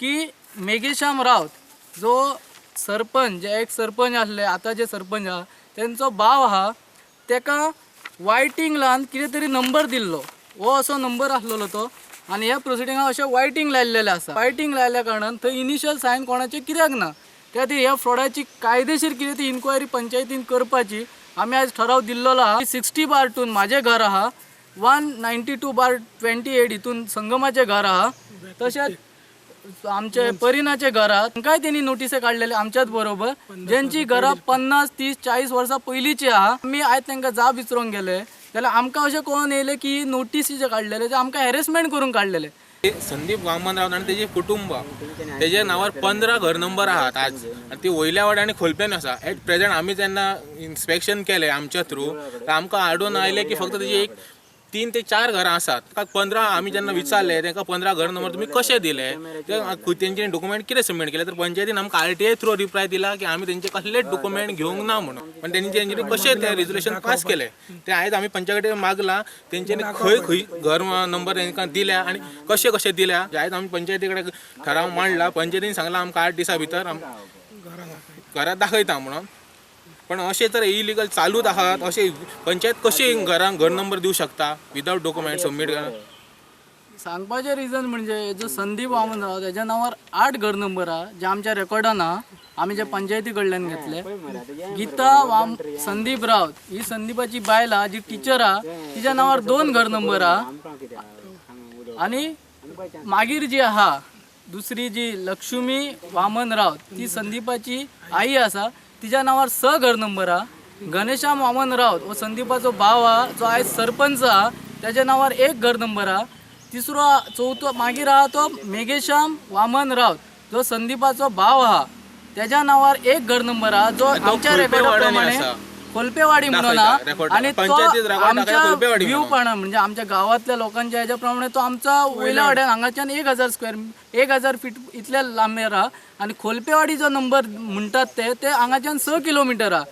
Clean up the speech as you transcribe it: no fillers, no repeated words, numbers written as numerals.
की मेघेश्याम रावत जो सरपंच, जे एक सरपंच आसले, आतां जे सरपंच आहा तेंचो भाव आहा, तेका वायटींग लावन कितें तरी नंबर दिल्लो. हो असो नंबर आसलेलो तो आनी ह्या प्रोसिडिंगाक अशें वायटींग लायलेलें आसा. वायटींग लायल्या कारणान थंय इनिशियल सायन कोणाचें कित्याक ना, त्या खातीर ह्या फ्रॉडाची कायदेशीर कितें ती इन्क्वायरी पंचायतीन करपाची आमी आयज ठराव दिल्लेलो आहा. 60/2 म्हाजें घर आहा, 192/28 हितून संगमाचें घर आहा, तशेंच आमचे परिनाचे घर आहा. तांकांय तेणी नोटिसे काडलेले आमच्याच बरोबर, जेंची घरां 50, 30, 40 वर्सां पयलींची आहा. आमी आयज तांकां जाप विचारूंक गेले जाल्यार आमकां अशें कळोन येयलें की नोटीसी जे काडलेले ते आमकां हॅरेसमेंट करून काडलेले. संदीप वामन रावत आनी तेजे कुटुंब, तेजे नांवार 15 घर नंबर आहात आज आनी ती वयल्या वाड्या आनी खोलपेन आसा. एट प्रेझेंट आमी जेन्ना इन्स्पेक्शन केलें आमच्या थ्रू, आमकां आडून आयलें की फक्त तेजी एक 3 ते 4 घरां आसात. ताका 15 आमी जेन्ना विचारलें तांकां 15 घर नंबर तुमी कशे दिले, तेंचे डॉक्युमेंट कितें सबमीट केले, तर पंचायतीन आमकां आरटीआय थ्रू रिप्लाय दिला की आमी तेंचे कसलेच डॉक्युमेंट घेवंक ना म्हणून. पण तेंचे तेंच्यांनी कशें तें रेजोल्युशन पास केलें तें आयज आमी पंचायती कडेन मागलां. तेंच्यांनी खंय खंय घर नंबर तांकां दिल्या आनी कशे कशे दिल्या, आयज आमी पंचायती कडेन ठराव मांडला. पंचायतीन सांगलां आमकां 8 दिसां भितर घरां दाखयता म्हणून. पण अशें तर इलिगल चालूच आहात. अशें पंचायत कशी घरांक घर नंबर दिवं शकता विदाउट डॉक्युमेंट सबमीट? सांगपाचें रिजन म्हणजे जो संदीप वामन राव तेज्या नांवार 8 घर नंबर आहा जे आमच्या रेकॉर्डान आहा, आमी जे पंचायती कडल्यान घेतले. गीता वाम संदीप रावत ही संदीपाची बायल आहा, जी टिचर आहा, तिच्या नांवार 2 घर नंबर आहा. आनी मागीर जी आहा दुसरी जी लक्ष्मी वामन रावत, ती संदीपाची आई आसा, तिच्या नांवार 6 घर नंबर आहा. गणेशाम वामन रावत हो संदीपाचो भाव आहा, जो आयज सरपंच आहा, तेज्या नांवार 1 घर नंबर आहा. तिसरो चवथो मागीर आहा तो मेघेश्याम वामन रावत, जो संदीपाचो भाव आहा, तेज्या नांवार 1 घर नंबर आहा, जो आमच्या रेकॉर्डा प्रमाणे खोलपेवाडी म्हणून आहा. आनी तो आमच्या व्यू पण म्हणजे आमच्या गांवांतल्या लोकांच्या हेज्या प्रमाणे तो आमचा वयल्या वाड्यान हांगाच्यान 1000 स्क्वेअर 1000 फीट इतल्या लांबेर आहा. आनी खोलपेवाडीचो नंबर म्हणटात ते ते हांगाच्यान 6 किलोमिटर आहा.